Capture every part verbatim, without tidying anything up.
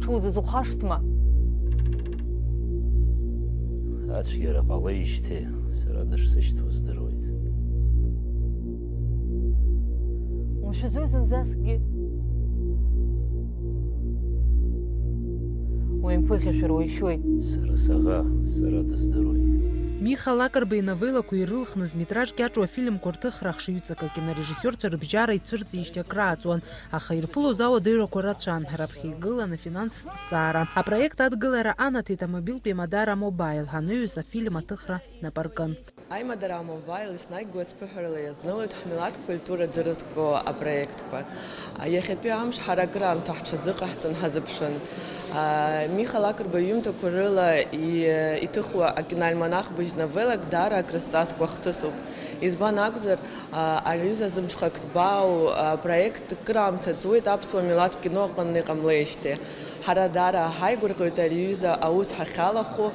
Ҽуӡәӡәхашҭма? Ацәгьара ҟалеижьҭеи сара дышсышьҭоу здыруеит. Умшәаӡои зынӡаскгьы? Уимԥыхьашәар уишьуеит. Сара саӷа, сара дыздыруеит. Миха Лакрба иновеллақәа ирылхны зметраж кьаҿу афильмқәа рҭыхра ахшыҩҵак акинорежиссиорцәа рыбжьара ицәырҵижьҭеи акрааҵуан, аха ирԥылоз ауадаҩрақәа рацәан, раԥхьа игылан афинанстә зҵаара. Апроект адгылара анаҭеит амобилтә еимадара Мобаил, анаҩс афильм аҭыхра нап аркын. Аимадара Мобаил еснагь гәацԥыҳәарала иазнылоит ҳмилаҭ культура ӡырызго апроектқәа. Иахьатәи амш ҳара акыраамҭа ҳҽазыҟаҳҵон ҳазыԥшын. Миха Лакрба иҩымҭақәа рыла и-, иҭыхуа акиноальманах быжь новеллак даара акрызҵазкуа хҭысуп. Избан акәзар, ари аҩыза зымҽхак ҭбаау апроект акыраамҭа ҵуеит аԥсуа милаҭ кино аҟынтә иҟамлеижьҭеи. Ҳара даара ҳаигәырӷьоит ари аҩыза аус ҳахьалахәу,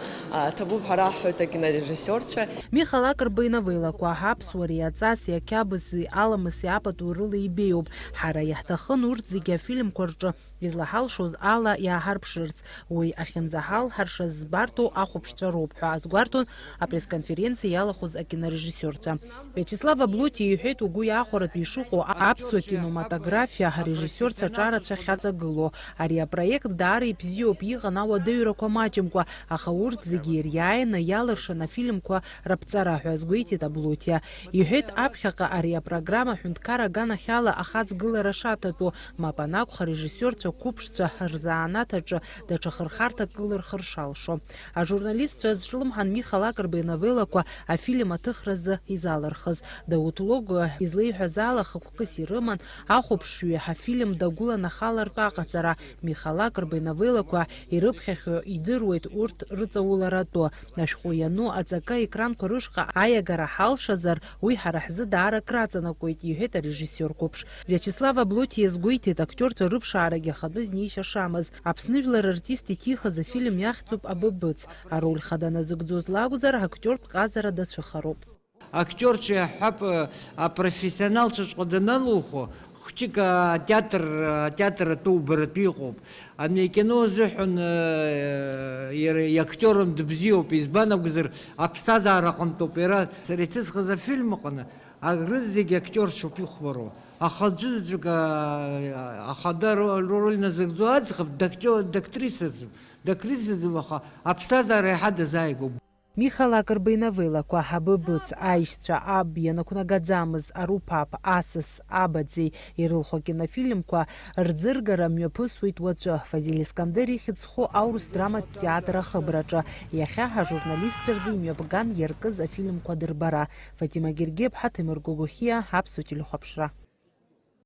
ҭабуп ҳәа раҳҳәоит акинорежиссиорцәа. Миха Лакрба иновеллақәа аԥсуареи аҵаси ақьабзи аламыси апату рыла ибеиоуп. Ҳара иаҳҭахын урҭ зегьы афильмқәа рҿы излаҳалшоз ала иааҳарԥшырц. Уи ахьынӡаҳалҳаршаз збарҭоу ахәаԥшцәа роуп ҳәа азгәарҭон апресс-конференциа иалахәыз акинорежиссиорцәа. Виачеслав Аблотиа иҳәеит, угәы иахәаратәы ишыҟоу аԥсуа кинематографиа арежиссиорцәа аҿарацәа ахьаҵагылоу. Ари апроект даара ибзиоуп, иҟан ауадаҩрақәа маҷымкәа, аха урҭ зегьы ириааины иалыршан афильмқәа раԥҵара ҳәа азгәеиҭеит Аблотиа. Иҳәеит, аԥхьаҟа ари апрограмма аҳәынҭқар аганахьала ахаҵгылара шаҭатәу, мап анакәха, арежиссиорцәа қәыԥшцәа рзанааҭ аҿы даҽа хырхарҭак ылырхыр шалшо. Ажурналистцәа азҿлымҳан Миха Лакрба иновеллақәа афильм аҭыхразы изалырхыз. Дауҭ Логәуа излеиҳәаз ала, хықәкыс ирыман ахәаԥшҩы афильм дагәыланахалартә аҟаҵара. Миха Лакрба иновеллақәа ирыԥхьахьоу идыруеит урҭ рыҵауларатәы. Ашәҟәы иану аҵакы аекранқәа рышҟа аиагара ҳалшазар, уи ҳара ҳзы даара акраҵанакуеит, иҳәеит арежиссиор қәыԥш. Виачеслав Аблотиа иазгәеиҭеит, актиорцәа рыԥшаарагьы ахатәы знеишьа шамаз. Аԥсны жәлар артист иҭихыз афильм иахьӡуп Абыбыц. Ароль хада назыгӡоз лакәзар, актиортә ҟазара дацәыхароуп. Актиорцәа иаҳҳәап, апрофессионалцәаҵәҟьа даналухо, хәҷык атеатр, атеатр атәы убаратәы иҟоуп. Ани акино азыҳәан, э, иара иактиорын дыбзиоуп, избан акәзар, аԥсҭазаара аҟынтәоуп иара. Сара иҭысхыз афильм аҟны, а, рызегь актиорцәоуп ихәмаруа. Аха аӡәызаҵәык, а, ахада ро-, роль назыгӡо аӡӷаб дактио-, дактрисаӡам, дактрисаӡам, аха аԥсҭазаара иаҳа дазааигәоуп. Миха Лакрба иновеллақәа Абыбыц, Аишьцәа, Аб, Ианақәнагаӡамыз, Аруԥаԥ, Асас, Абаӡӡеи ирылху акинофильмқәа рӡыргара мҩаԥысуеит уаҵәы. Фазиль Искандер ихьӡ зху аурыс драматә театр ахыбраҿы иахьа ҳажурналистцәа рзы имҩаԥган иаркыз афильмқәа дырбара. Фатима Гергеԥҳа, Ҭемыр Гогохиа, Аԥсуа телехәаԥшра.